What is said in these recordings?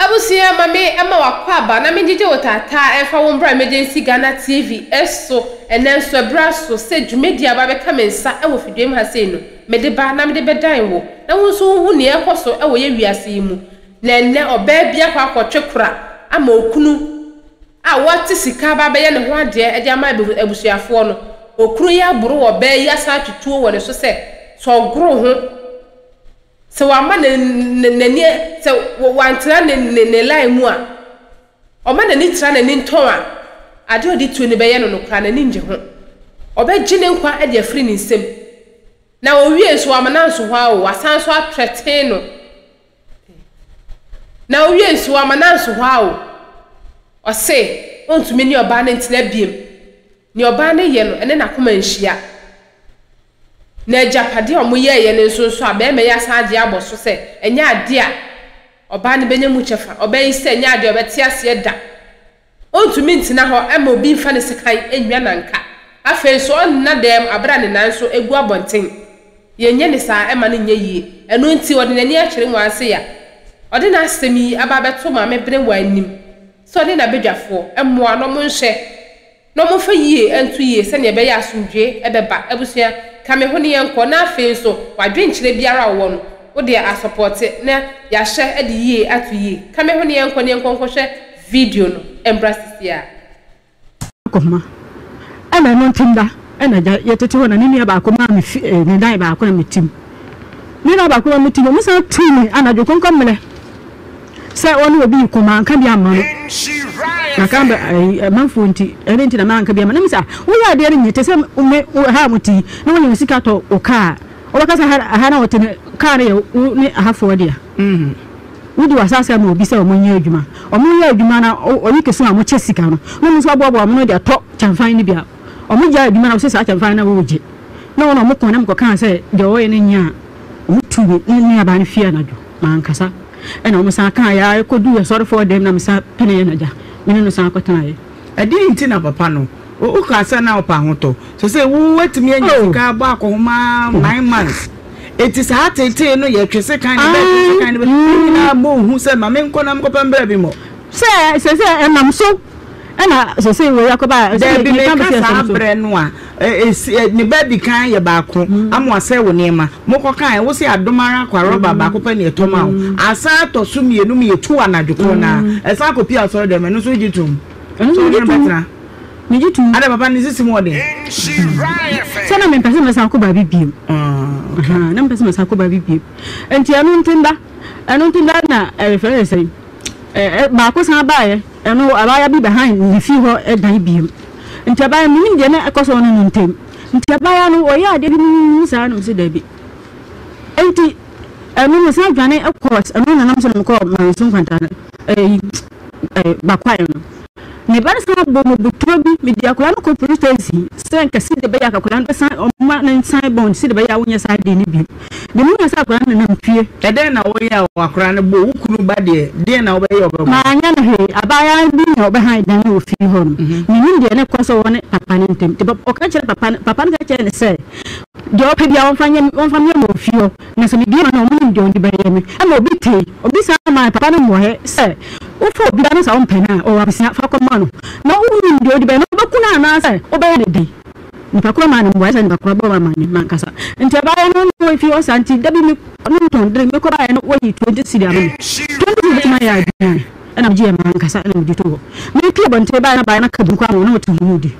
Abusua ma me ma w'akwaaba na me ngyegye wo taataa ɛmfa wo mbra Emergency Ghana TV so ɛnɛ nso ɛberɛ aso sɛ dwumadie a aba abɛka me nsa wɔ fiduam ha sei no mede ba na mede bɛdan wo na wo nso wo hu nea ɛrekɔ so wɔ yɛ wiase yi mu na ɛnɛ ɔbaa bi akɔ akɔtwe kora ama okunu a wate sika aba abɛyɛ ne ho adeɛ de ama abusuafoɔ no okunu yi aboro ɔbaa yi asan atwe tuo wɔ ne so sɛ sɛ ɔgoro ho Sɛ wamma n'ani sɛ wantena ne ne ne line mu a, ɔma n'ani tra n'ani ntɔn a, adeɛ a ɔde tuo no bɛyɛ no no koraa n'ani nnye ho. Ɔbɛgye ne nkwa de afiri ne nsam. Na ɔwie nso wamma no anso hɔ ara o, wasan nso atrɛten no. Na ɔwie nso wamma no anso hɔ ara o, ɔse ɔntumi ne ɔbaa no ntena biom. Nea ɔbaa no yɛ no, ɛne n'akoma nhyia. Na agyapadeɛ a wɔyɛeɛ no nso nso a barima yi asan agye abɔ so sɛ ɛnyɛ adeɛ a ɔbaa no bɛnya mu kyɛfa. Ɔbaa yi sɛ ɛnyɛ adeɛ a ɔbɛte aseɛ da. Ɔntumi ntena hɔ mma obi mfa ne sekan nnwa nanka. Afei nso ɔnna dan mu berɛ a ne nan nso gu abɔnten. Yɛnyɛ no saa ɛmma no nyɛ yie. Ɛno nti ɔde n'ani akyerɛ Nwanse a ɔde n'asɛm yi aba abɛto Maame Berewa anim sɛ ɔne n'abadwafoɔ mmoa na wɔnhwɛ Na wɔmfa yie nto yie sɛdeɛ ɛbɛyɛ a asomdwoeɛ bɛba. Abusua, ka me ho ne yɛnkɔ. Na afei nso, w'adwenkyerɛ biara a wowɔ no, wo deɛ asɔpɔte na yɛahyɛ de yie ato yie. Ka me ho ne yɛnkɔ ne yɛnkɔ nkɔhwɛ video no mbra sisi ara. Akɔhoma ɛna ɛno nti nda ɛna agya yɛtete hɔ na ne nua baako maa me fi eh, ne dan baako na me tim ne dan baako na me tim ɔmo san tuu me anadwo kɔnkɔ mmerɛ Sɛ ɔne obi reko, manka bi amma no. Maka bɛ ayi amanfoɔ nti, ɛno nti na manka bi amma no. Na mese ah, woyɛ adeɛ no nyɛ te sɛ me ha a mote yi, na wonya wo sika tɔ wo kaa a, wobɛka sɛ ha ha na wote no, kaa no yɛ wo ne ahafoɔ dea. Wode w'asaase ama obi sɛ wɔnyɛ adwuma. Wɔyɛ adwuma na ɔyi keso a mokyɛ sika no, na wɔn nso aboaboa wɔn ano de atɔ kyɛmfan no bi a, wɔgyae adwuma na wose saa kyɛmfan no na woregye. Na wɔn na wɔkɔ na mekɔkaa sɛ deɛ wɔyɛ no nyɛ a, wɔtuu me ne nuabaa no fie anadwo. Mankasa. Ɛna wɔn san kaa yɛ ara kɔduu asɔrefoɔ dɛm na mesan peneeɛ na gya me ne no san kɔtenaeɛ. Ɛdeɛn nti na papa no, wo kaa sɛ na wopɛ ahotɔ, sɛsɛi wo watumi anya Oh. sika abɔ akɔhoma 9 months, enti saa tetee no yɛ twe sekan ne bɛ twe sekan ne bɛ, ne nyinaa bɔ wo hu sɛ ma menkɔ na menkɔpɛ mbrɛ bi mmɔ. Sɛ sɛsɛ ɛnam so ɛna sɛsɛ wei akɔba a, ɛsɛ Daabi, meka meka bɛsi saa asɛm so. berɛ no a, ɛ, ne ba di kan yɛ baako ama wasɛe wo nneɛma. Mokɔkaeɛ, wo se adom ara kwa, rɔba baako pɛ na yɛtɔ ma wo. Asan atɔ so mmienu ma yɛtu wo anadwo korɔ no ara. Ɛsan kɔpie asɔredɔm, ɛno nso wogye tom? Ɛno nso Sɛ wo ne megye no tom. bɛtena? Megye tom. Adɛn, papa ne sisi mu wɔ den? Sɛ na mempɛ sɛ mɛsan akɔ baabi bio. Ah, okay. Na mempɛ sɛ mɛsan akɔ baabi bio. Nti ɛno nti nda, ɛno nti nda na ɛfrɛ ne sɛn? Baako san baeɛ, ɛno abaayewa bi bɛhan ne fie hɔ dan bio. Nti abaayewa menim deɛ na ɛkɔ so ɔne no ntam. Nti abaayewa no ɔyɛ adeɛ bi mu saa na mese daabi. Nti ɛno mesan dwane kɔ ɛno na nam sɛ mekɔ Manso Nkwanta no ɛyi Bakwae no. Ne ba no san bɔ me butuo bi, mede akwadaa no kɔ police station sɛ nka sɛdeɛ ɛbɛyɛ a akwadaa no bɛsan ɔma no nsan bɔn sɛdeɛ ɛbɛyɛ a wonyɛ saa adeɛ no bio. Deɛ mehu sɛ akwadaa no nenam fie. Ɛdɛn na woyɛ a akwadaa no bɔ wo kunu ba deɛ, deɛn na wobɛyɛ a ɔbɛbɔ? Manyɛ no hwee, abaayewa bi na ɔbɛhan dan no wɔ fie hɔ nom. Mennim deɛ na ɛkɔ so wɔ ne papa no ntam. Nti ɔka kyerɛ papa no, papa no ka kyerɛɛ no sɛ deɛ ɔpɛ biara ɔmfa nyɛ ɔmfa mmrɛ me wɔ fie hɔ. Na sɛ mebue m'ano a, wɔnim deɛ wɔde bɛyɛ me. Ɛnna obi tee, obi san maa papa no mmuaeɛ sɛ, Wofa obi ba na sɛ wompɛ no a, ɔwɔ abusua, fa kɔma no. Na wonnim deɛ wode bɛyɛ no, wobɛku no anaasɛ wobɛyɛ no dɛn? Nipa korɔ maa no mmuaeɛ sɛ nipa korɔ bɔɔ me amanneɛ, mankasa. Enti ɛbaeɛ no, na ɔfiri hɔ saa nti, da bi me ne no tɔn drink, mekɔbaeɛ no, wayi 20 cedi ama me. 20 cedi bɛtumi ayɛ aduane. Ɛnna megyeeɛ m'ankasa na mede too hɔ. Mepue abɔnten baeɛ na abaeɛ no aka banku ama wɔn na wɔte ho redi.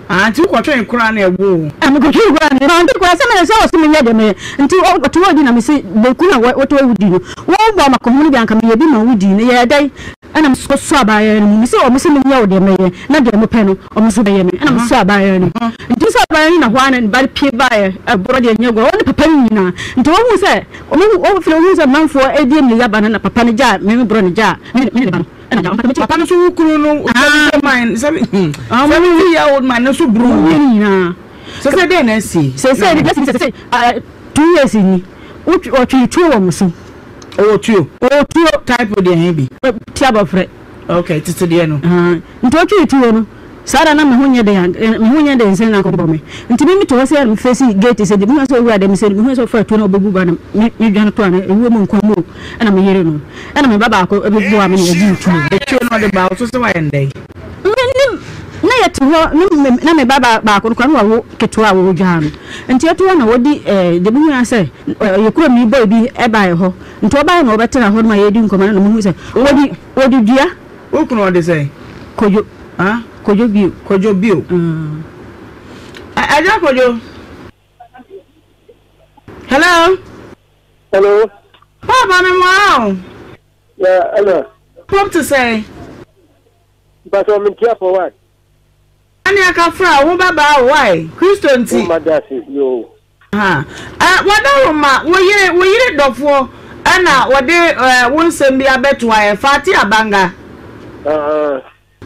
Ah, nti wokɔtwee koraa na ɛwoo wo? Ah, mekɔtwee koraa na mante koraa sɛ meyɛ sɛ ɔse menyɛ deɛ meyɛ. Nti ɔte hɔ di na mese banku na wote hɔ wodi no. Wobɔ makɔhono bi anka meyɛ bi ma wodi no. Yɛɛ dɛn? Ɛna mesɔ abaayewa no mu. Mese ɔmo se menyɛ wo deɛ mɛyɛ na deɛ ɔmo pɛ no ɔmo nso bɛyɛ me. Ɛna mesɔ abaayewa no mu. Nti mesɔ abaayewa no na hɔ ara na ne ba no pue baeɛ. Ɛborɔ deɛ nyɛ agorɔ. Ɔne papa no nyinaa. Nti wɔhuu sɛ ɔmo ɔfiri ohuu sɛ manfoɔ redi mmirika ba no na papa no gyaa me me borɔ no gyaa me ne ne ba no. Papa no so wo kunu no 70 year old man no so buru wo. Sɛ sɛ dɛn na asi? Sɛ sɛ de sɛ sɛ 2 years ni ɔtwe tuo wɔ mo so. Ɔwɔ tuo. Ɔwɔ tuo. Type deɛ hɛn bi. Ti abɔfrɛ. Okay, tete deɛ no. Nti ɔtwe tuo no. Saa da na me ho nyɛ den an me ho nyɛ den sɛ na anka ɔbɛbɔ me. Nti me mete hɔ sɛ me face gate sɛ deɛ mehu sɛ owura dɛm sɛ mehu sɛ ɔfa tuo na ɔbɛbu ba no me me dwane to ana ewuo mu nkwa mu o ɛna me yere no ɛna me ba baako ɛbɛboa me na yɛgye tuo. Etuo no ɔde baa wo so sɛ wayɛ no dɛn? Me ne na yɛte hɔ ne me na me ba baako no koraa na wawo ketewa a wɔredwaa no nti yɛte hɔ na wɔdi ɛɛ deɛ mehu ara sɛ ɛyɛ kurom ni boy bi ɛbaeɛ hɔ nti ɔbaeɛ na ɔbɛtena hɔ no ma yɛredi nkɔmmɔ no na mehu sɛ wɔdi wɔdi dua. Wo kunu ɔde sɛn? Kojo. Ah? Kojo bio. Kojo bio. Mm. Ɛgya Kojo. Hello. Hello. Papa mi mu ahụ. Yeah, hello. Pop te sɛn? Mpasɛ mi ntia for what? Ɛne aka fra wo bɛba o why? Kristo nti. Wo ma dase yo. Ha eh, Wadaroma, wo yere, wo yere dɔfoɔ ɛna wɔde eh, wo nsɛm bi abɛtoa ɛ, Fati Abanga. Uh-huh.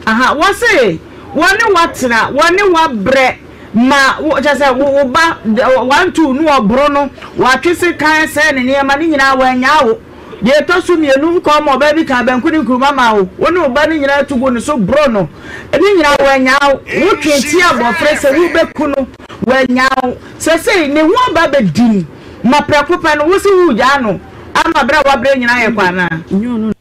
Aha, wɔse wɔne woatena, wɔne woabrɛ ma wo, kyɛ sɛ wo, wo ba, 1, 2, no ɔboro no, watwe sekan sɛe ne nneɛma, ne nyinaa wannyaa wo. Deɛ ɛtɔ so mmienu, wokɔɔ ma ɔbaa bi kaa banku ne nkuruma maa wo, wo ne wo ba no nyinaa tu guu ne so boroo no, ne nyinaa wannyaa wo. Wotwee tia abɔfra sɛ wobɛku no, wannyaa wo. Seesei ne ho aba abɛdim ma prɛko pɛ no, wose woregyaa no ama berɛ a wabrɛ nyinaa ayɛ kwa anaa?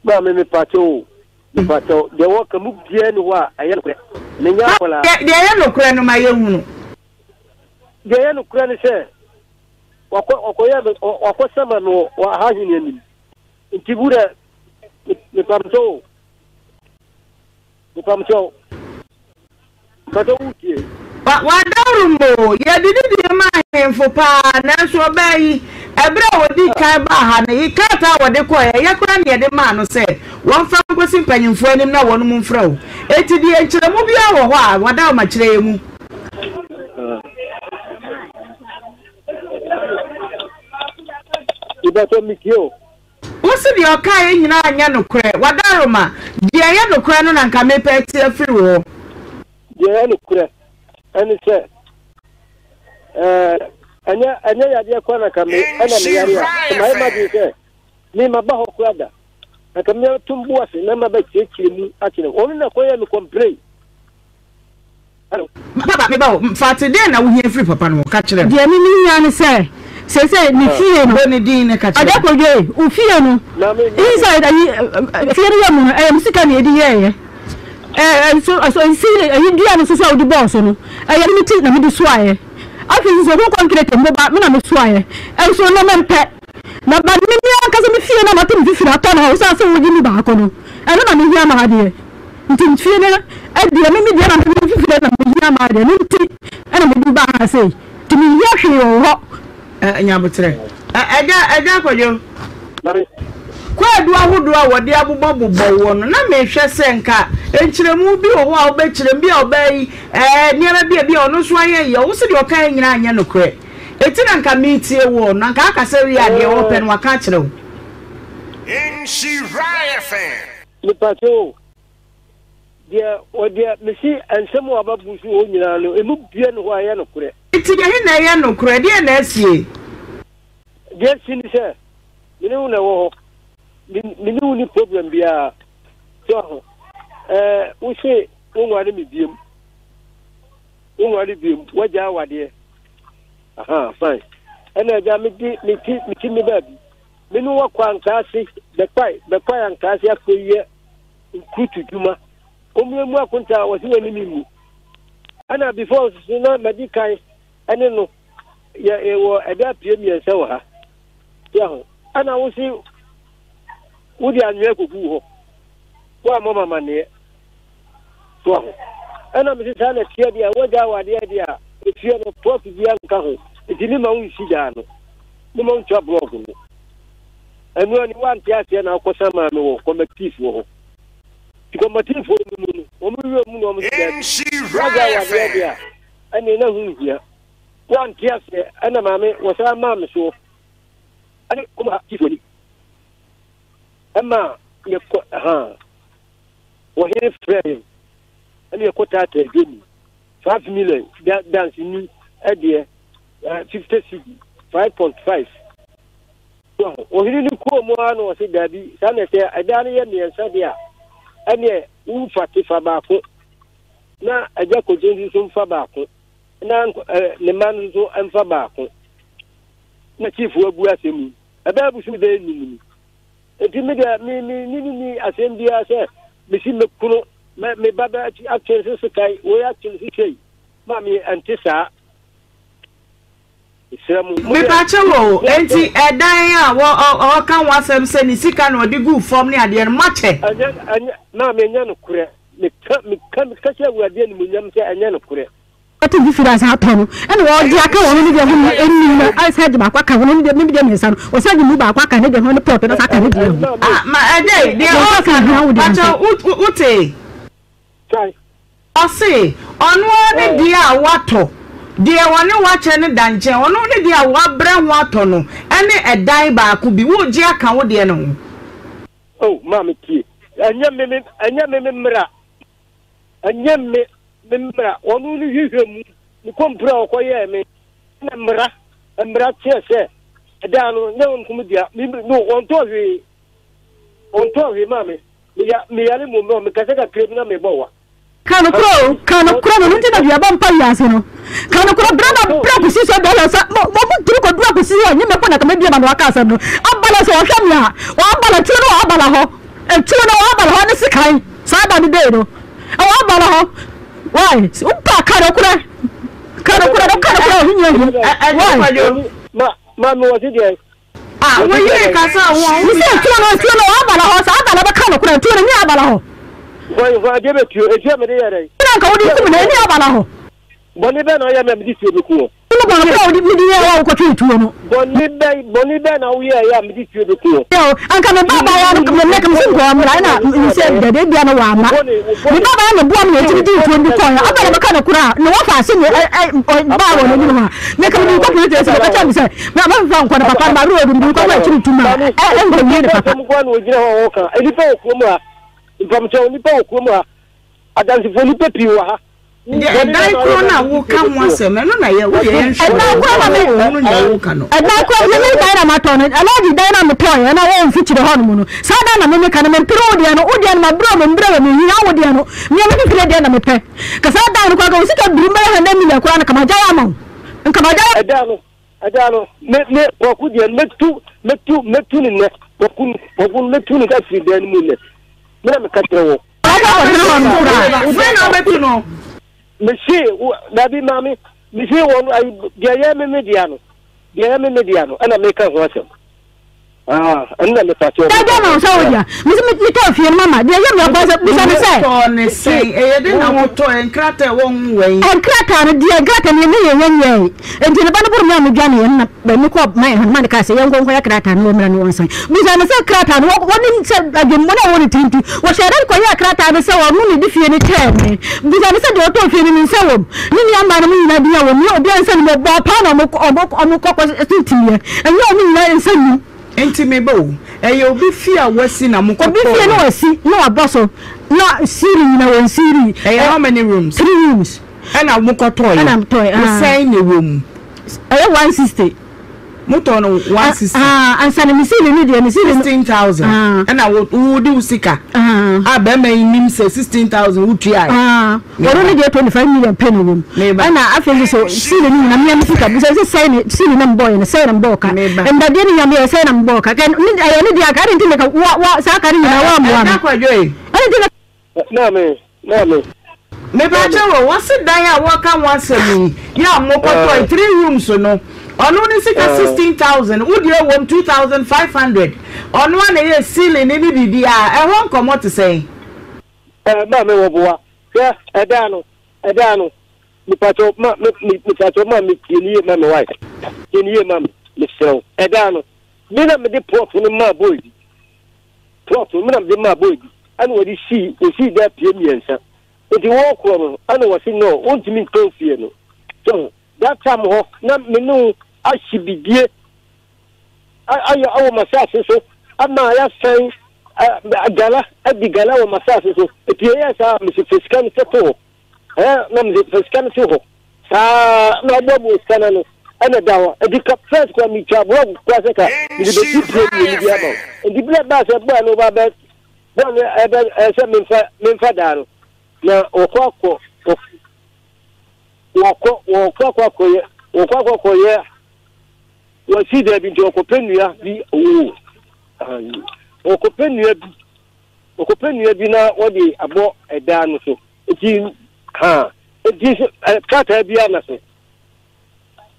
Maame mepakyɛw o, mepakyɛw, deɛ wɔka mu biara nni hɔ a ɛyɛ nokorɛ. Menyɛ akwadaa. Deɛ ɛyɛ nokorɛ no ma yɛnhunu. Deɛ ɛyɛ nokorɛ ne sɛ, wakɔ ɔkɔyɛ me wakɔsama me wɔ wɔ aha hene anim. Nti bu dɛ mepamkyɛw o, mepamkyɛw. Mpakyɛw wotie? Wa wadaworo mo, yɛde ne die ma ahemfo paa, nanso ɔbaa yi, ɛberɛ a ɔdii kan baa ha no, krataa a wɔde kɔeɛ, ɛyɛ koraa na yɛde maa no sɛ wɔmfa nkɔsi mpanyimfoɔ anim na wɔnom mfrɛ wo. Enti deɛ nkyerɛmu biara wɔ hɔ a, wadawoma kyerɛ yɛn mu. Ìbàtọ̀ mi kí o. Wo se deɛ ɔkaeɛ nyinaa nyɛ nokorɛ, Wadaroma, deɛ ɛyɛ nokorɛ no na nka mepɛ ate afiri wo hɔ. Deɛ ɛyɛ nokorɛ ɛne sɛ, ɛɛ, ɛnyɛ ɛnyɛ yadeɛ koraa na nka me ɛna meyare a, mayɛ m'adwene sɛ me maba hɔ koraa da. Anka me ato mbo ase na maba kyerɛkyerɛ mu akyerɛ ɔno na kɔyɛ me complain. Papa, me ba o, Fati, deɛn na wohia firi papa no hɔ? Ka kyerɛ no. Deɛ me mehia ne sɛ, seesei ne fie no. Bɔ ne din na ka kyerɛ no. Agya Kwadwo ei, wo fie no, inside ayi, fie no yɛ mu no, ɛyɛ me sika na yɛde yɛeɛ. Ɛɛ, nso, ɛso, nsi, ayi dua no nso so a wode bɔɔ so no, ɛyɛ me ti na mede soaeɛ. Afei nso, ho kɔnkrete mmoba, me na mesoaeɛ. Nso na mempɛ. Na ba me me ankasa me fie no a mate me fifiri atɔ no hɔ, wosiane sɛ wogye mu baako no, ɛno na mehia m'adeɛ. Nti fie no deɛ me me deɛ na me fifire na mehia m'adeɛ no nti ɛna mede baa ha sei. Nti menhia hwee wɔ wo hɔ. Ɛ Nyaboterɛ. Ɛ Agya Agya Kwadwo. Kwaadu ahodoɔ a wɔde abobɔbobɔ woɔ no, na mehwɛ sɛ nka nkyerɛmu bi wɔ hɔ a wobɛkyerɛ mu. Bi a ɔbaa yi, ɛɛ, nneɛma bi a bi a ɔno nso ayɛ yɛ, wo se deɛ ɔkaeɛ nyinaa nyɛ nokorɛ. Enti na nka meretie woɔ no, anka aka sɛ wie a deɛ ɔpɛ no waka akyerɛ wo. Nhyira FM. Mepakyɛw o, deɛ ɔdeɛ mese nsɛm a waba bu so hɔ nyinaa no, emu bia ne hɔ a ɛyɛ nokorɛ. Enti ɛhe na ɛyɛ nokorɛ? Deɛn na asie? Deɛ asi ne sɛ, me ne wo na ɛwɔ hɔ. Me, me ne wo ni problem biara. So aho, ɛɛ, wo se wonware me biem. Wonware biem, woagya awadeɛ. Aha, fine. Ɛna agya mede, mete, mete me baabi. Me ne wo akɔ ankaase, bɛkwae, bɛkwae ankaase akɔyɛ nkurutu dwuma. Wɔn mu akonta a wɔsi wɔn anim mu. Ɛna before nso na madi kan ɛne no yɛ wɔ ɛda apue mmiɛnsa wɔ ha. Yɛ ho. Ɛna wosi wode anwea kogu hɔ. Woammɔ me amanneɛ. So ho. Ɛna mese saa na ɛteɛ deɛ a, woagya awadeɛ deɛ a, efie no plɔt biara nka ho. Nti ne ma wonsi dan no. Ne ma wontwa blɔk no. Ɛno ani woante aseɛ na wokɔsa maa me wɔ kɔmatiifoɔ hɔ. Nti kɔmatiifoɔ no mu no, wɔn werɛ mu na wɔn se daabi. Woagya awadeɛ deɛ a, ɛnneɛ na ho nhia. Woante aseɛ ɛna maame wɔsan maa me soɔ. Ɛne kɔmatiifoɔ ni. Ɛma yɛkɔ ha. Ɔhene frɛɛ yɛn ɛna yɛkɔ taataa dwa mu. 5 million danseni ɛdeɛ 50 cedi 5.5. Ɔhene no kɔɔ mu ara na ɔse daabi saa na ɛsɛ ɛdan no yɛ mmiɛnsa deɛ a ɛneɛ wofa te fa baako. Na Agya Kojo nso so mfa baako, na ne mma no nso mfa baako. Na chief abu asɛm yi. Ɛbɛyɛ bosom bɛyɛ num ni. Enti me deɛ me me ne ne ni asɛm biara sɛ mesi me kunu me me ba bɛ atwe so sekan wei atwe so sei. Ma me ɛnte saa. Mesrɛ mo. Mo deɛ. Mepakyɛw o, enti ɛdan a wɔ ɔ ɔka ho asɛm sɛ ne sika na ɔde guu fam ne adeɛ no, moakyɛ? Ɛnyɛ ɛnyɛ maame ɛnyɛ nokorɛ. Meka meka meka hyɛ Awurade animuonyam sɛ ɛnyɛ nokorɛ. Ɔte mfifiri ansa atɔ no ɛna ɔde aka wɔn ne deɛ ho anim no asan de baako aka wɔn ne deɛ ne deɛ mmiɛnsa no ɔsan de mu baako aka ne deɛ ho ne pɔt no aka ne deɛ ho. Ah ma ɛdɛ deɛ ɔka no pakyɛ wo wo te. Ɔse ɔno ara ne deɛ a watɔ deɛ ɔne wo akyɛ no da nkyɛn ɔno ne deɛ a wabrɛ ho atɔ no ɛne ɛdan baako bi wogye aka wo deɛ no ho. Oh maame tie ɛnyɛ me me ɛnyɛ me me mmra ɛnyɛ me me mmra ɔno no hwehwɛ mu ne kɔmpira a ɔkɔyɛɛ me na mmra mmra kyerɛ sɛ ɛdan no nyɛ wɔn nkom dea me no wɔntɔ hwee wɔntɔ hwee maame meya meyare mu mɛ mekasa kakra bi na mebɔ wa. Ka nokorɛ o, ka nokorɛ no, ɛno nti na duaba mpa wiase no. Ka nokorɛ, berɛ na berɛ kɔsi sɛ bɛyɛ sɛ mo mo mo tiri kɔduru akɔsi sɛ ɔnye me ko na kama bie ma no waka asɛm no. Abala sɛ ɔhwɛ me a, wabala tuo no wɔ abala hɔ, etuo no wɔ abala hɔ ne sekan saa da no dei no, ɛwɔ abala hɔ. Why? Wopɛ a ka nokorɛ, ka nokorɛ, ka nokorɛ ɔho nyɛ hu. Why? Ma ma me wɔ se deɛ. Ah, wo yere kasa ho a, wo sɛ tuo no tuo no abala hɔ saa abala bɛka nokorɛ tuo no ni abala hɔ. Hwan hwan adeɛ bɛ tuo etuo mede yɛ dɛn. Na nka wode kum no ɛni abala hɔ. Bɔne bɛn na ɔyɛ me a mede tuo bɛku wɔ. Wo bɔne bɛn a wode mede yɛ a wokɔtwee tuo no. Bɔne bɛn bɔne bɛn na woyɛɛ a mede tuo bɛku wɔ. Yɛ o anka me ba abaayewa no me mɛka me sɛ nkɔɔ mmra ɛna mesɛ dɛdɛ bia no wamma me ba abaayewa na boa me na ɛtumi dii tuo no bi kɔɔ abala bɛka no koraa na wafa ase ne baa wɔ n'anim hɔ a mɛka mede nkɔ police station bɛka kyerɛ me sɛ mɛmfa nkɔ no papa no ma werɛ ɔde mede nkɔ ma akyiri tum a ɛnkɔwie ne papa. Nnipa wɔ kurom ha mpamkyɛw nnipa wɔ kurom ha adansefo nnipa pii wɔ ha. Deɛ ɛdan korɔ no a woka ho asɛm no ɛno na yɛ woyɛ yɛn hwɛ ɛdan korɔ na me ohunu nea woka no. Ɛdan korɔ me me dan na matɔ no alhaji dan na metɔ yɛ na wɔn mfikyire hɔ nom no saa dan na me meka no mempere wo deɛ no wo deɛ no mabrɛ wo membrɛ wɔ mehia wo deɛ no mea me fifire deɛ na mepɛ ka saa dan no koraa ka wo sika birim bɛyɛ hundred million koraa no ka magyae ama wo nka magyae. Ɛdan no ɛdan no me me kwaku deɛ no mɛtu mɛtu mɛtu no nnɛ kwaku no kwaku no mɛtu no afiri dan no mu nnɛ me na meka kyerɛ wo. Ɔkɔ akɔtena hɔ no koraa. Wofrɛ na wobɛtu no. Mese dabi maame mese wɔn ayi deɛ ɛyɛ me me dea no deɛ ɛyɛ me me dea no ɛna meka ho asɛm. Ah, ɛno na mepa kyɛw. Dabi ama wo sɛ wo dea. Mese metɔɔ fie no mama deɛ ɛyɛ me akɔ sɛ bisa no sɛ. Wotɔɔ ne sɛn? Ɛyɛ den na wotɔɔ nkrataa ɛwɔ ho wɛn? Nkrataa no deɛ nkrataa no yɛnyɛ yɛn yɛnyɛe. Enti ne ba no boro me a medwaneeɛ no na mekɔɔ man hɔ no ma no kaa sɛ yɛnkɔ nkɔyɛ krataa no na wɔmmra ne wɔnsan. Bisa no sɛ krataa no wɔnim sɛ adwemmɔne a ɛwɔ ne tirim nti wɔhyɛɛ da kɔyɛɛ krataa no sɛ ɔno na ɛde fie no kyɛɛ me. Bisa no sɛ deɛ ɔtɔɔ fie no ne nsa wɔ mu. Ne nua mmaa no mo nyinaa din a wɔn mu obiara nsa nni mu ɔbɔɔ paa na wɔn kɔ kɔ tintimiiɛ. Ɛnyɛ wɔn nyinaa nsa nni mu. Enti me ba o, ɛyɛ obi fie a wasi na mokɔtɔɔ Obi fie na wasi na wabɔ so na siiri nyinaa wɔn siiri. Ɛyɛ how many rooms? Three rooms. Ɛna mokɔtɔeɛ? Ɛna metɔeɛ, Wo ah. sɛn na ɛwɔ mu? Ɛyɛ 160. Motɔɔ no 160? Ah, ansa na mesii no deɛ, mesii no. 16,000. Ah. Ɛna wo wode wo sika. Ah. A bɛrima yi nim sɛ 16,000 wotuae. Ah. Ɔno ne deɛ 25 million pɛ na ɛwɔ mu. Meba. Ɛna afei nso so siili no nyinaa mea me sika bisa sɛ sɛn ne siili na mebɔɔyɛ no sɛn na mebɔɔ ka. Meba. Ndadeɛ no nyinaa meyɛ sɛn na mebɔɔ ka. Kɛ ne ɛyɛ ne deɛ a ka adɛn nti na ka wa wa saa ka no nyinaa woammoa me. Ɛda kwadwo yi. Adɛn nti na. Maame, maame. Mepakyɛw o, wɔse dan a wɔka ho asɛm yi yɛ a mokɔtɔe, three rooms no, ɔno ne sika 16,000, wo deɛ wom 2,500, ɔno ara na ɛyɛɛ ceiling no ne biribiara, ɛhɔ nkɔmmɔ te sɛn? Eh, maame wɔboa. Hwɛ, ɛdan no, ɛdan no, mepakyɛw, ma, me, me, mepakyɛw, ma me, tie ne yie ma me, why? Tie ne yie ma me, mesrɛ wo. Ɛdan no, me na mede plot no maa boy bi. Plot no, me na mede maa boy bi, ɛna wɔde sii, wɔsii dan pie mmiɛnsa. Nti wɔrekorɔ no, ɛna wɔse no, wɔntumi ntɔn fie no. So, that time hɔ, na me ne wo ahye bidie ayɛ wɔ m'asase so, ama yɛasan gala, adi gala wɔ m'asase so. Nti yɛyɛɛ saa, mese fa sika no to hɔ. Ɛɛ, na mede fa sika no to hɔ. Saa na ɔboaboa sika no ano, ɛna ɛda hɔ. Nti ka first kora metwa blɔk kora sɛ ka mede bɛsi pie mmienu bi ama wo. Nti berɛ ɛbaa sɛ bɔɔ no ba bɛ bɔɔ no ɛbɛ ɛsɛ memfa memfa daa no na wɔkɔ akɔ. Wɔkɔ wɔkɔ akɔ akɔyɛ wɔkɔ akɔ akɔyɛ wɔsi daabi nti wɔkɔpɛ nnua bi oo wɔkɔpɛ nnua bi wɔkɔpɛ nnua bi na wɔde abɔ ɛdan no so nti ha nti krataa bi ana so.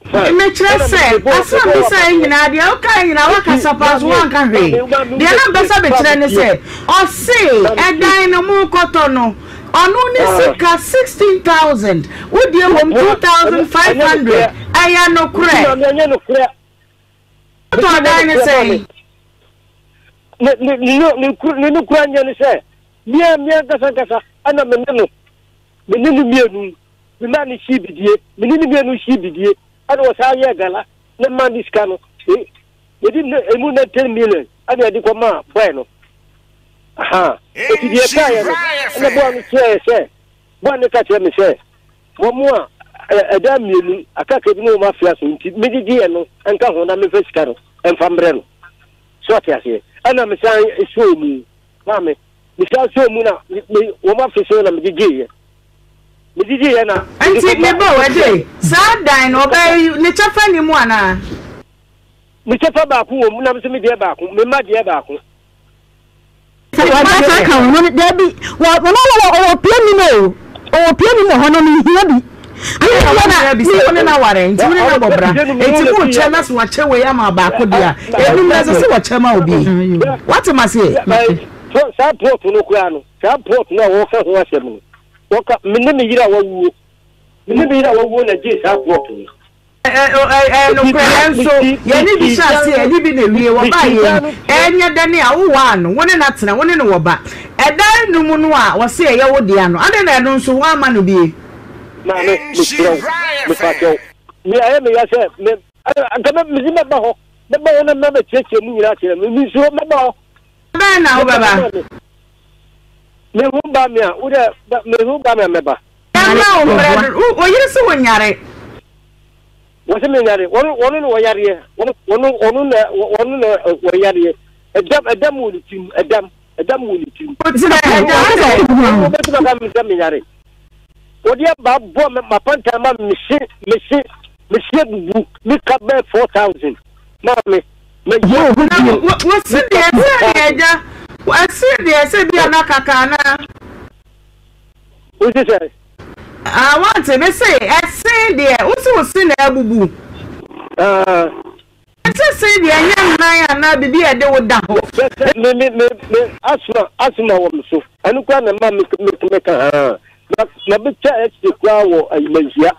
Mekyerɛ sɛ, asɛm a mebisaeɛ nyinaa, deɛ wokaeɛ nyinaa, woakasa paa nso woanka hwee. Deɛ na mepɛ sɛ mekyerɛ ne sɛ, ɔse ɛdan no morekɔtɔ no, ɔno ne sika 16,000, wo deɛ wom 2,500, ɛyɛ nokorɛ? Wotɔɔ dan no sɛn? Ne nokorɛ nyɛ ne sɛ, me ankasa ankasa ɛna me ne no, me ne no mmienu. Me maa no hyii bidie, me ne ne mmienu hyii bidie, ɛna ɔsan yɛɛ gala na maa ne sika no, yɛde ne emu 19 million ɛna yɛde kɔ maa boy no. Aha, eti deɛ ɛkaeɛ no, ɛna boy no kyerɛɛ sɛ, boy no ka kyerɛ me sɛ, wɔn a ɛda mmienu akaka bi ne wɔn afea so nti megyegyeɛ no nka ho na memfa sika no mfa mbrɛ no. So ɔte aseɛ? Ɛna mesan suo mu, maame, mesan suo mu na wɔn afe so na megyegyeeɛ. Megyegyeeɛ na mede Nti kɔma me ba o, ɛsɔfoɔ ɛgye, no. saa dan no, ɔbaa yi, ne kyɛfa nni mu anaa? Ne kyɛfa baako wɔ mu, na me nso me deɛ baako, me mma deɛ baako. Wɔda saa ka ho no, dabi, wɔ ɔno ɔwɔ ɔwɔ pie nim o, ɔwɔ pie nim wɔ hɔ no, mehia bi. Wo nua bi sɛ wo ne no aware nti wo ne no abɔ bra nti mo kyɛ na so wakyɛ wei ama baako deɛ a enum na ɛsɛ sɛ wɔkyɛ ma obi wate ma seɛ. Saa plot no koraa no Saa plot no a wɔreka ho asɛm no, wɔka, me ne me yere a wawuo, me ne me yere a wawuo na gyee saa plot no. Ɛyɛ nokorɛ, nanso yɛne bi hyɛ aseɛ, yɛne bi na ɛwie, wɔbaa yɛn yi, ɛnyɛ dɛ ne a wowaa no, wo ne no atena, wo ne no wɔ ba. Ɛdan no mu no a wɔse ɛyɛ wo dea no, adɛn na ɛno nso woamma no bie? Maame, mesrɛ wo, mepa kyɛw. Me ayɛ me ya sɛ me, anka mɛ, mese mɛba hɔ, mɛba hɔ na mabɛkyerɛkyerɛ mu nyinaa akyerɛ no, mensuro, mɛba hɔ. Bɛn na wobɛba? Me ho ba me a, wo dɛ, me ho ba me a mɛba. Ɛmma wo mmerɛ do, wo yere se wo nyare. Wɔse me nyare, wɔn wɔn na wɔyareɛ, wɔn wɔn na wɔn na wɔyareɛ. Ɛdam ɛdam wɔ ne tirim, ɛdam ɛdam wɔ ne tirim. Wokyerɛ ɛdam sɛ. Wɔn bɛtumi aka me sɛ me nyare. Wɔde aba bɔ me mapantan ma me se me se me se abubu me ka bɛɛ 4000 maame. Na wosi deɛ sɛ deɛ agya ɛsi deɛ sɛ bi a na kaka anaa. Wosi sɛ. Ah wante me se ɛse deɛ wosi wo se na abubu. Ɛse se deɛ ɛnyɛ nnan anaa bibi a ɛde wo da hɔ. Sɛ sɛ me me me me asoma asoma wɔ me so ɛno koraa na ɛma me me me ka haa na na bɛtwa ɛse koraa wɔ ayimanhyia.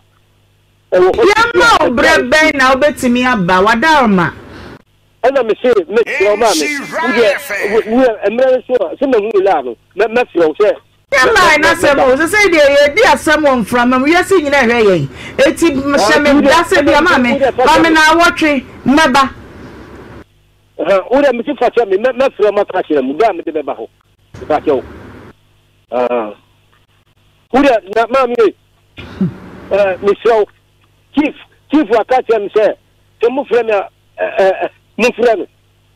Yɛmma wo berɛ bɛn na wobɛtumi aba, w'adaworoma? Ɛna me se, Mesrɛ wo maame, wo deɛ, wo deɛ mmerɛ no so a, sɛ mahu wo laa no, mɛ, mɛfrɛ wo sɛ, Yɛ line asɛm o, sesei deɛ yɛredi asɛm wɔ mframa mu, wiase nyina ɛhwɛ yɛn, eti hyɛ me da sɛ bia maame, ma me naawɔtwe, mɛba. Wo deɛ mese fa kyɛ me, mɛfrɛ wo maka akyerɛ mo, da a mede bɛba hɔ, mepa kyɛw. Wo deɛ na maame ei, eh, mesrɛ wo, chief, chief aka kyerɛ me sɛ, sɛ mofrɛ me a, eh, eh, momfrɛ me.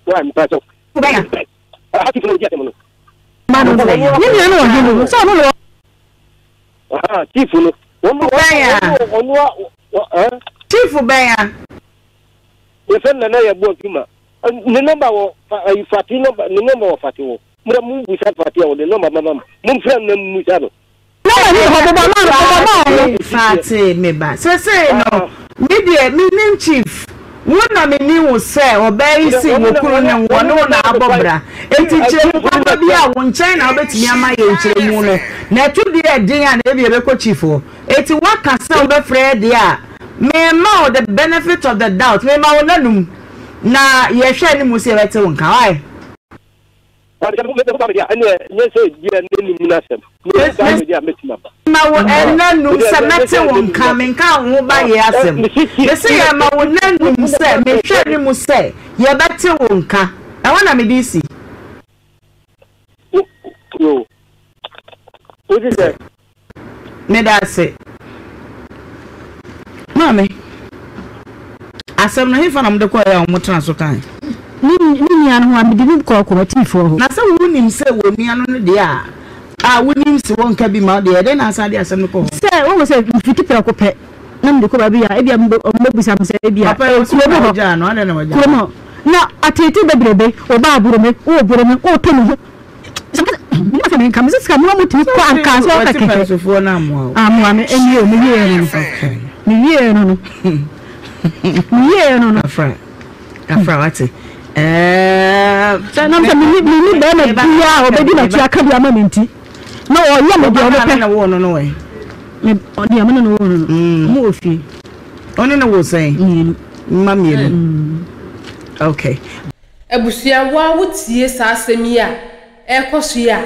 Wai, mepa kyɛw. Wobɛnya. Aha chief na ɔdi asɛm no. Ma no ne nua no wɔ he no, sɛ ɔno na Aha, chief no. Wɔn, Wobɛnya. ɔno a, eh? Chief bɛnya. Yɛfrɛ no Nana Yɛboa Dwuma. Ne nɔmba wɔ ayi Fati nɔmba ne nɔmba wɔ Fati hɔ. Mo dɛ mo busa Fati a ɔde nɔmba bɛma mo. Mo nfrɛ no na mo musa no. Nɔmba ni hɔ bobɔ ma no bobɔ ma ɔno. Fati me ba sesei no me deɛ me nim chief wo na me nim wo sɛ ɔbaa yi se wo kunu ne wo ɔne wo na abɔ bra enti nkyerɛmu papa bi a wo nkyɛn na wobɛtumi ama yɛ nkyerɛmu no na ɛto deɛ ɛden a na ebi ɛbɛkɔ chief hɔ enti woaka sɛ wobɛfrɛ deɛ a Mema wo the benefit of the doubt, mema wo nanum na yɛhwɛ anim sɛ yɛbɛte wo nka, why? Mema wo nanum sɛ mɛte wo nka, menka wo ho ba yɛ asɛm. Mese yɛma wo nanum sɛ mehwɛ anim sɛ yɛbɛte wo nka, ɛhɔ na mede si. Meda ase. Maame, asɛm no hefa na mode kɔeɛ a wɔtena so kae? Me nua no ho a mede bi kɔɔ kɔmatifoɔ hɔ. Na sɛ wonim sɛ wɔn nua no no deɛ a, a wonim se wɔnka bi ma wo deɛ, ɛdɛn na asan de asɛm no kɔ hɔ? Sɛ wohu sɛ mfiti prɛko pɛ. na mede kɔ baabi a ebia wɔbɛbisa me sɛ ebia Papa yɛ kurom hɔ wagyaa no adɛn na wagyaa kurom hɔ na ateetee bebrebe ɔba aboro me woboro me woto me ho menim asɛm menka me sɛ sika mmoa mutumi kɔ anka sɛ ɔka Wɔte kɛkɛ pɛnsofoɔ no amoa wo. amoa me ɛnie o mewieɛ no no Okay. mewieɛ no no mewieɛ no no Afra. Afra wate. Ɛɛ. Sɛ nam sɛ menni menni bɛrima biara a ɔbɛdi m'akyi aka bi ama me nti na ɔyɛ me deɛ ɔbɛpɛ. Ɔba na wo no no wɛ. Me deɛ me ne no wo no no. Ɔmo wɔ fie. Ɔne no wo sɛn? Mmienu. Mma mmienu. Okay. Abusua, wo a wotie saa asɛm yi a ɛrekɔ so yi a,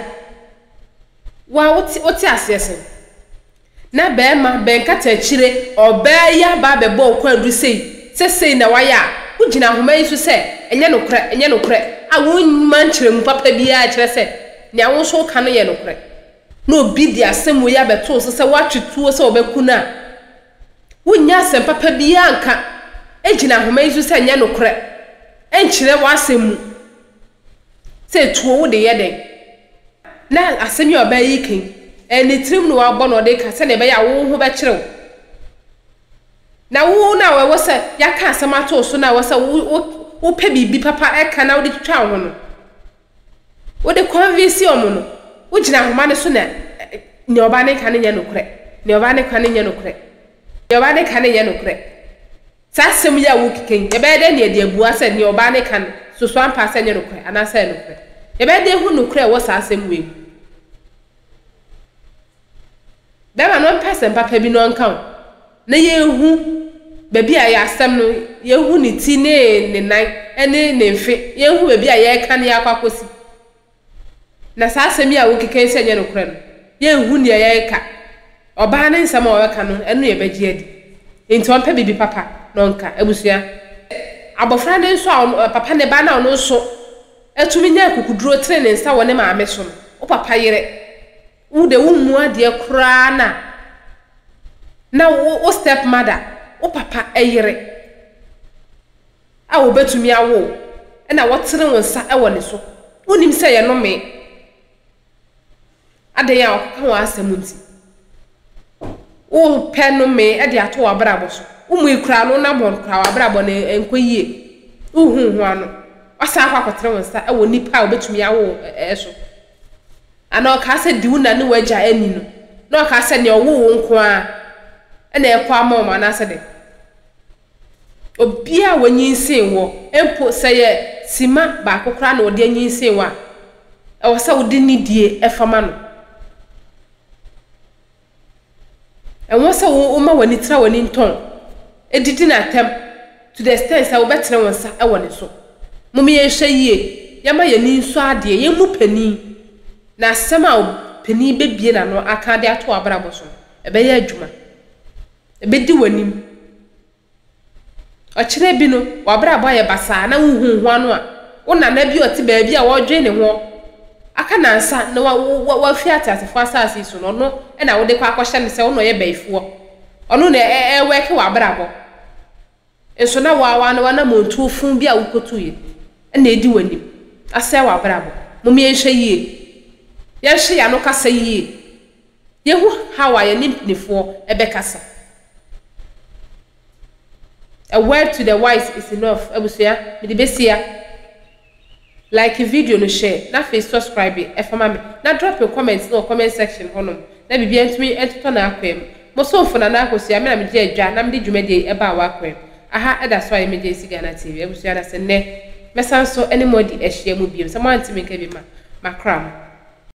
wo a wote wote aseɛ sɛn? Na bɛɛma bɛn katakyire ɔbaa yi aba abɛbɔ wo kwaadu sei sɛ sei na wayɛ a, wogyina ahoma yi so sɛ ɛnyɛ nokorɛ, ɛnyɛ nokorɛ a womma nkyerɛmu papa biara kyerɛ sɛ nea wo nso woka no yɛ nokorɛ. Na obi de asɛm wei abɛto wo so sɛ woatwe tuo sɛ wɔbɛku no a, wonnya asɛm papa biara nka gyina ahoma yi so sɛ ɛnyɛ nokorɛ nkyerɛ w'asɛm mu. Sɛ tuo wo de yɛ dɛn? Na asɛm yi a ɔbaa yi reka yi, ɛyɛ ne tirim na wabɔ na ɔde reka sɛnea ɛbɛyɛ a wo ho bɛkyere wo. Na wo no a ɛwɔ sɛ yɛaka asɛm ato wo so na ɛwɔ sɛ wopɛ biribi papa ɛka na wode twitwa wo ho no, wode convince wɔn no, wogyina ahoma no so na nea ɔbaa no reka no nyɛ nokorɛ, nea ɔbaa no reka no nyɛ nokorɛ, nea ɔbaa no reka no nyɛ nokorɛ. Saa asɛm yi a worekeka yi, yɛbɛyɛ dɛn na yɛde abua sɛ nea ɔbaa no reka no soso ampa sɛ ɛnyɛ nokorɛ anaasɛ ɛyɛ nokorɛ? Yɛbɛyɛ dɛn ahu nokorɛ a ɛwɔ saa asɛm wei mu? Bɛrima no ɔmpɛ asɛm papa bi na ɔnka o, na yɛnhu baabi a yɛ asɛm no, yɛnhu ne ti ne ne nan ne ne mfe, yɛnhu baabi a yɛreka no yɛakɔ akɔsi. Na saa asɛm yi a wokeka yi sɛ ɛnyɛ nokorɛ no, yɛnhu nea yɛreka. Ɔbaa no nsɛm a ɔreka no, ɛno na yɛbɛgye adi. Enti ɔmpɛ biribi papa na ɔnka. Abusua. Abɔfra no nso a ɔno, papa ne ba no a ɔno nso atumi nya akukuduro tene ne nsa wɔ ne maame so no, wo papa yere, wo de wommu adeɛ koraa na na wo, wo step mother, wo papa yere. a wɔbɛtumi awo wo na wɔtene wo nsa wɔ ne so. Wonnim sɛ ɛyɛ nnome. Adɛn a ɔkeka wɔn asɛm nti. Wopɛ nnome de ato w'abrabɔ so. Wommui koraa no wonam hɔ koraa w'abrabɔ no nkɔ yie. Wohu ho ano. Wasan akɔ akɔtene wo nsa wɔ nipa a wɔbɛtumi awo wo so. Anaa ɔkaa sɛ di wo na ne w'agya ani no na ɔkaa sɛ nea ɔwoo wo nko ara na ɛkɔ ama wɔn anaasɛ dɛn. Obiara a wanyinsen wɔ, mpo sɛ ɛyɛ simma baako koraa na ɔde anyinsen wo a, ɛwɔ sɛ wode nidie fa ma no. Ɛwɔ sɛ woma w'ani tra w'ani ntɔn, didi no atɛm to the extent sɛ wobɛtene wo nsa wɔ ne so. Mom yɛnhwɛ yie, yɛma yɛn ani nsɔ adeɛ, yɛmmu panin, na asɛm a panin bɛbue n'ano aka de ato w'abrabɔ so no, ɛbɛyɛ adwuma. Ɛbɛdi w'anim. Ɔkyena bi no, w'abrabɔ ayɛ basaa na wonhu wo ho ano a, wo nana bi a ɔte baabi a ɔredwen ne ho aka nnansa na wafi ateasefoɔ asase yi so no, ɔno na wode kɔ akɔhyɛ no sɛ ɔno na ɔyɛ bayifoɔ. Ɔno na ɛrewɛke w'abrabɔ. Nso na wo ara w'anammɔntuo fuu bi a wokɔtuiɛ na ɛdi w'anim asɛe w'abrabɔ. Mom yɛnhwɛ yie. Yɛnhwɛ yɛn ano kasa yie. Yɛhu how a yɛne mpanifoɔ bɛkasa. A word to the wise is enough. Abusua, mede bɛsia. Like video no, share, na afei subscribe fa ma me, na drop wo comment no wɔ comment section hɔ nom na biribiara ntumi ntotɔ n'akwan mu. Mo somfo Nana Akosua, me na megye adwa na mede dwumadie yi baa w'akwan mu. Aha da so a Emergency Ghana TV. Abusua da sɛ nnɛ mɛsan so ne mo adi ahyia mu biom. Sɛ moante me nka bi ma, makra mo.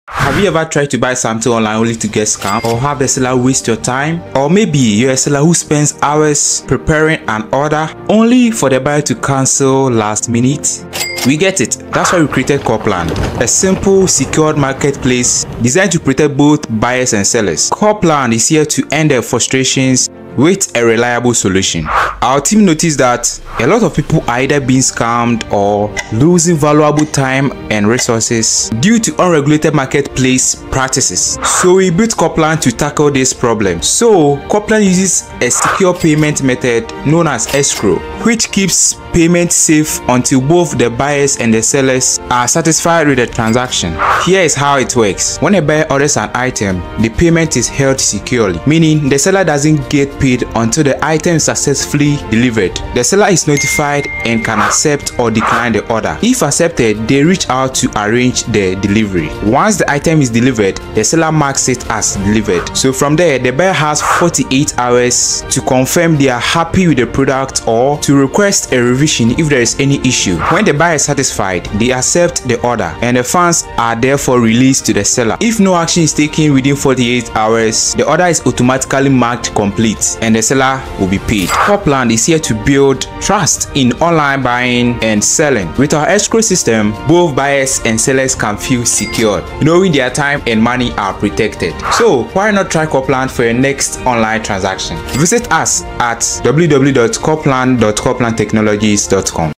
Have you ever tried to buy something online only to get scammed or have the seller waste your time? Or maybe you're a seller who spends hours preparing an order only for the buyer to cancel last minute? We get it. That's why we created Corplan, a simple, secured marketplace designed to protect both buyers and sellers. Corplan is here to end their frustrations with a reliable solution. Our team noticed that a lot of people are either being scammed or losing valuable time and resources due to unregulated marketplace practices. So we built Coplan to tackle this problem. So Coplan uses a secure payment method known as escrow, which keeps payment safe until both the buyers and the sellers are satisfied with the transaction. Here is how it works. When a buyer orders an item, the payment is held securely, meaning the seller doesn't get paid paid until the item is successfully delivered. The seller is notified and can accept or decline the order. If accepted, they reach out to arrange the delivery. Once the item is delivered, the seller marks it as delivered. So from there, the buyer has 48 hours to confirm they are happy with the product or to request a revision if there is any issue. When the buyer is satisfied, they accept the order and the funds are therefore released to the seller. If no action is taken within 48 hours, the order is automatically marked complete and the seller will be paid. Copland is here to build trust in online buying and selling. With our escrow system, both buyers and sellers can feel secured, knowing their time and money are protected. So why not try Copland for your next online transaction? Visit us at www.copland.coplandtechnologies.com.